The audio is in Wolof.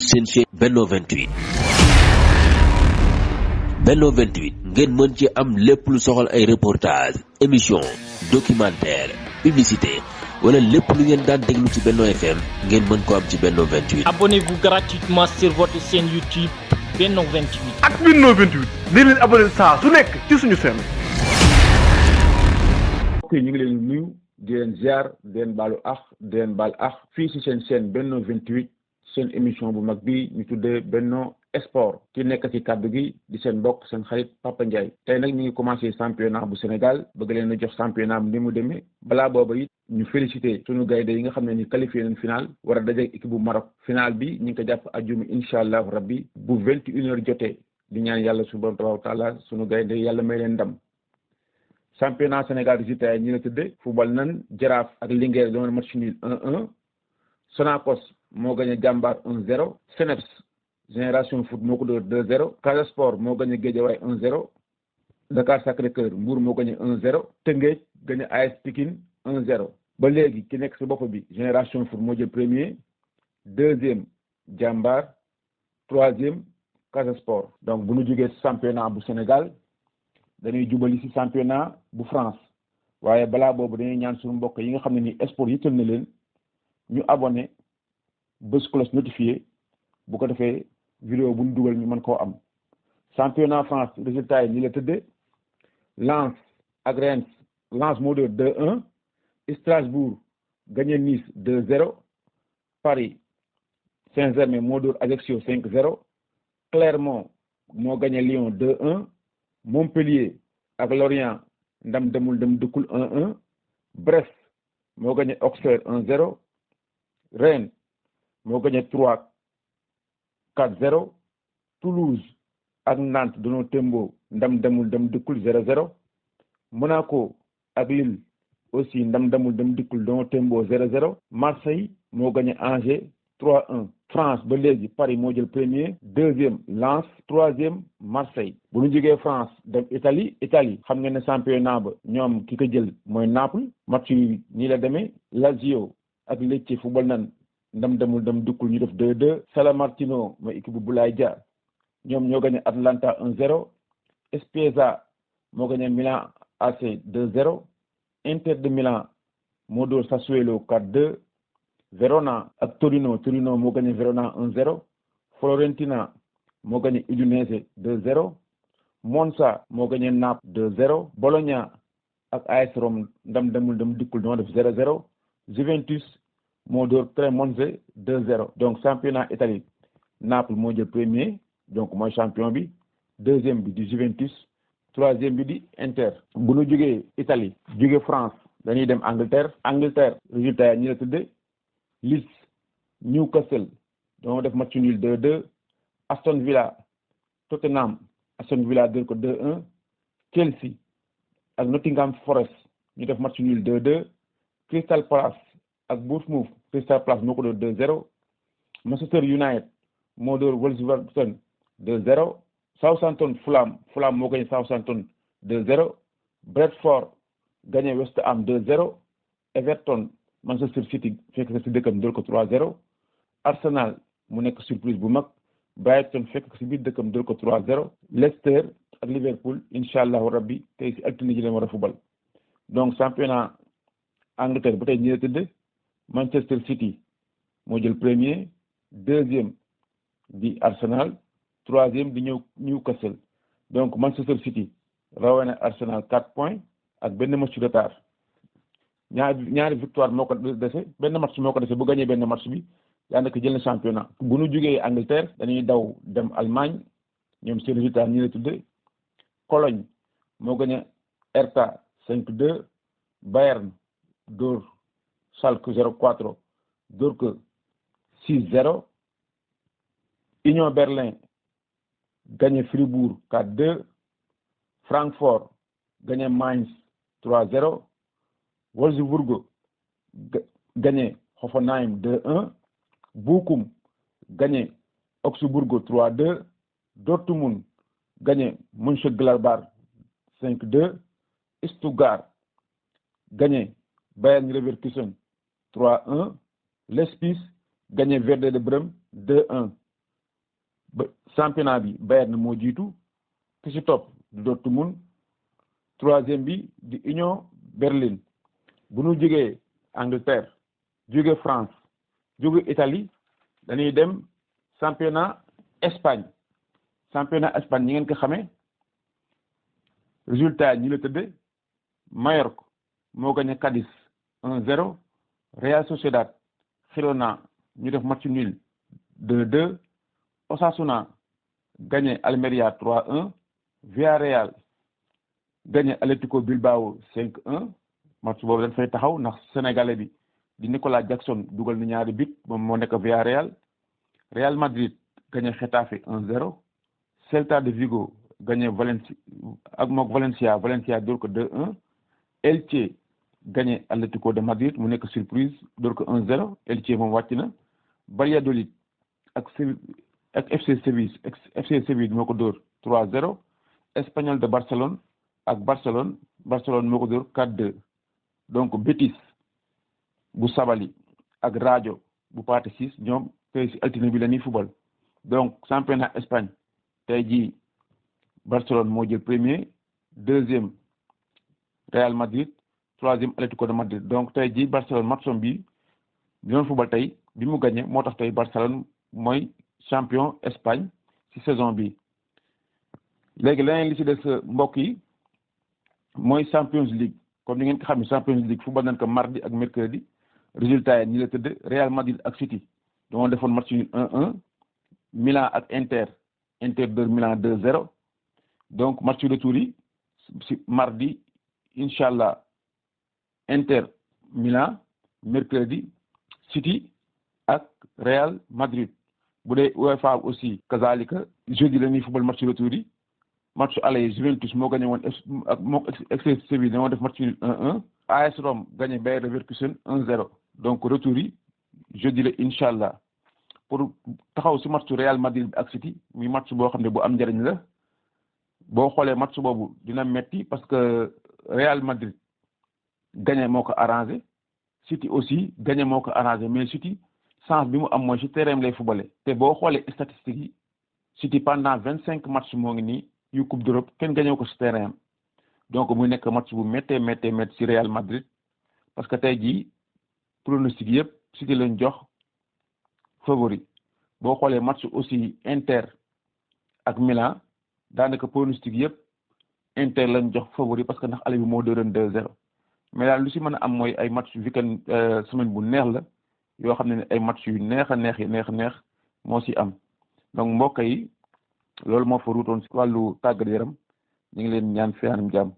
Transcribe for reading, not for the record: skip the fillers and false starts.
seen chaîne Benno 28. Benno 28 ngeen mën ci am lépp lu soxal ay reportage émission documentaire publicité wala lépp lu ngeen daan déglu ci Benno FM ngeen mën ko am ci Benno 28. Abonnez-vous gratuitement sur votre chaîne YouTube Benno 28. ak Benno 28 di leen abonné saa su nekk ci suñu chaîne. ok ñu ngi leen nuyu di leen ziar di leen baalu di leen baal fii ci seen chaîne Benno 28 seen émission bu mag bi ñu tuddee Benno Sport ki nekk ci kàddu gi di seen mbokk seen xarit Papa Ndiaye. tey nag ñu ngi commencé championnat bu Sénégal bëgg leen a jox championnat bi ni mu demee balaa booba it ñu félicité suñu gaynde yi nga xam ne ni qualifié nañ final war a dajeek équipe bu Maroc final bi ñu ngi ko jàpp ajjuma incha allahu rabbi bu 21h jotee di ñaan yàlla subhanahu wa taala suñu gaynde yàlla may leen ndam. championnat Sénégal résultat yi ñi la tëddee football nan Jaraaf ak Linguère doon match nul 1-1 Sonacos moo gagné Jàmbaar 1-0 Seneps Génération Foot moo ko dóor 2-0 Casa Sport moo gagné Guédiawaye 1-0 Dakar Sacré-Cœur Mbour moo gagné 1-0 Teungueth gagné AS Pikine 1-0 ba léegi ki nekk si bopp bi Génération Foot moo jël premier deuxième Jàmbaar troisième Casa Sport. donc bu ñu jógee championnat bu Sénégal dañuy jubali ci championnat bu France waaye balaa boobu dañuy ñaan suñu mbokk yi nga xam ne ni sport yitteel na leen ñu abonné bés cloche notifié bu ko defee vidéo bu ñu dugal ñu mën koo am. championnat France résultat yi ñi la tëddee Lens ak Reims Lens moo dóor 2-1 Strasbourg gagné Nice 2-0 Paris Saint-Germain moo dóor Ajaccio 5-0 Clermont moo gagné Lyon 2-1 Montpellier ak Lorient ndam demul dem dëkkul 1-1 Brest moo gagné Auxerre 1-0 Rennes moo gagné 4-0 Toulouse ak Nantes dañoo tembo ndam demul dem dëkkul 0-0 Monaco ak Lille aussi ndam demul dem dëkkul dañoo tembo 0-0 Marseille moo gagné Angers 3-1 France ba léegi Paris moo jël premier deuxième Lens troisième Marseille. bu ñu jógee France dem Italie xam nga ne championnat ba ñoom ki ko jël mooy Naples match yi nii la demee Lazio ak Lecce football nan ndam demul dem dukkul ñu def 2-2 Salamartino mooy équipe bu Boulaye Dia ñoom ñoo gagné Atlanta 1-0 Spezia moo gagné Milan AC 2-0 Inter de Milan moo dóor Sassuolo 4-2 Verona ak Torino moo gagné Verona 1-0 Fiorentina moo gagné Udinese 2-0 Monza moo gagné Naples 2-0 Bologna ak AS Rome ndam demul dem dikkul ñoo def 0-0 Juventus moo dóor Cremonese 2-0 donc championnat Italie Naples moo jël premier donc mooy champion bi deuxième bi di Juventus troisième bi di Inter. bu ñu jógee Italie jógee France dañuy dem Angleterre résultat yi ñi la tudde Leeds Newcastle dañoo def match nul 2-2 Aston Villa Tottenham Aston Villa dóor ko 2-1 Chelsea ak Nottingham Forest ñu def match nul 2-2 Crystal Palace ak Bournemouth Crystal Palace moo ko dóor 2-0 Manchester United moo dóor Wolverhampton 2-0 Southampton Fulham moo gagné Southampton 2-0 Brentford gagné West Ham 2-0 Everton Manchester City fekk ko ci dëkkam dóor ko 3-0 Arsenal mu nekk surprise bu mag Brighton fekk ko ci biir dëkkam dóor ko 3-0 Leicester ak Liverpool incha allahu rabbi tey ci altine ji leen war a fubal. donc championnat Angleterre ba tey ñi la tëdd Manchester City moo jël premier deuxième di Arsenal troisième di Newcastle donc Manchester City rawee na Arsenal 4 points ak benn match retard. ñaari victoire moo ko dese benn match moo ko dese bu gagné benn match bi daanaka jël na championnat. bu nu jógee Angleterre dañuy daw dem Allemagne ñoom seen résultat ñi la tudde Cologne moo gagné Hertha 5-2 Bayern dóor Schalke 04 dóor ko 6-0 Union Berlin gagné Fribourg 4-2 Francfort gagné Mainz 3-0 Wolfsburg gagné Hoffenheim 2-1 Bochum gagné Augsburg 3-2 Dortmund gagné Mönchengladbach 5-2 Stuttgart gagné Bayern Leverkusen 3-1 Leipzig gagné Werder de Brême 2-1 championnat bi Bayern moo jiitu ki ci topp di Dortmund troisième bi di Union Berlin. bu ñu jógee Angleterre jóge France jóge Italie dañuy dem championnat Espagne ñi ngeen ko xamee résultat ñi la tëdde Mallorca moo gagné Cadiz 1-0 Real Sociedad Girona ñu def match nul 2-2 Osasuna gagné Almeria 3-1 Villarreal gagné Atlético Bilbao 5-1 match boobu dañ fay taxaw ndax sénégalais bi di Nicolas Jackson dugal na ñaari but moom moo nekk Villarreal. Real Madrid gagné Getafe 1-0 Celta de Vigo gagné Valencia dóor ko 2-1 Elche gagné Atlético de Madrid mu nekk surprise dóor ko 1-0 Elche moom wàcc na. Valladolid ak FC Séville moo ko dóor 3-0 Espagnol de Barcelone ak Barcelone moo ko dóor 4-2 donc Betis bu Sabali ak Rayo bu Pathé Ciss ñoom tey ci altine bi la ñuy football donc championnat Espagne tey jii Barcelone moo jël premier deuxième Real Madrid troisième Atlético de Madrid donc tey jii Barcelone matcham bi doon football tey bi mu gagné moo tax tey Barcelone mooy champion Espagne ci saison bi léegi leneen li ci des mbokk yi mooy Champions League comme ni ngeen ko xam ne Champions League football nañ ko mardi ak mercredi résultat yi ñi la tëdd Real Madrid ak City dañoo defoon match nul 1-1 Milan ak Inter de Milan 2-0 donc match retour yi ci mardi incha allah Inter Milan mercredi City ak Real Madrid bu dee UEFA aussi kazalika jeudi la ñuy football match retour yi match aller Juventus moo gagné woon ak moo FC Séville dañoo def match nul 1-1 AS Rome gagné Bayer Leverkusen 1-0 donc retour yi jeudi la incha allah pour taxaw ci match Real Madrid ak City muy match boo xam ne bu am njëriñ la boo xoolee match boobu dina metti parce que Real Madrid gagné moo ko arrangé City aussi gagné moo ko arrangé mais City chance bi mu am mooy ci terrain lay footballé te boo xoolee statistiques yi City pendant 25 matchs moo ngi nii yu Coupe d'Europe kenn gagné ko ci terrain am donc muy nekk match bu méttee ci Real Madrid parce que tey jii pronostic yëpp City lañ jox favori boo xoolee match aussi Inter ak Milan daanaka pronostic yëpp Inter lañ jox favori parce que ndax ale bi moo dóoroon 2-0 mais daal lu ci mën a am mooy ay match weekend semaine bu neex la yoo xam ne ay match yu neex moo ci am donc mbokk yi loolu moo fa ruutoon ci wàllu tàggat yaram ñu ngi leen ñaan fi anam jàmm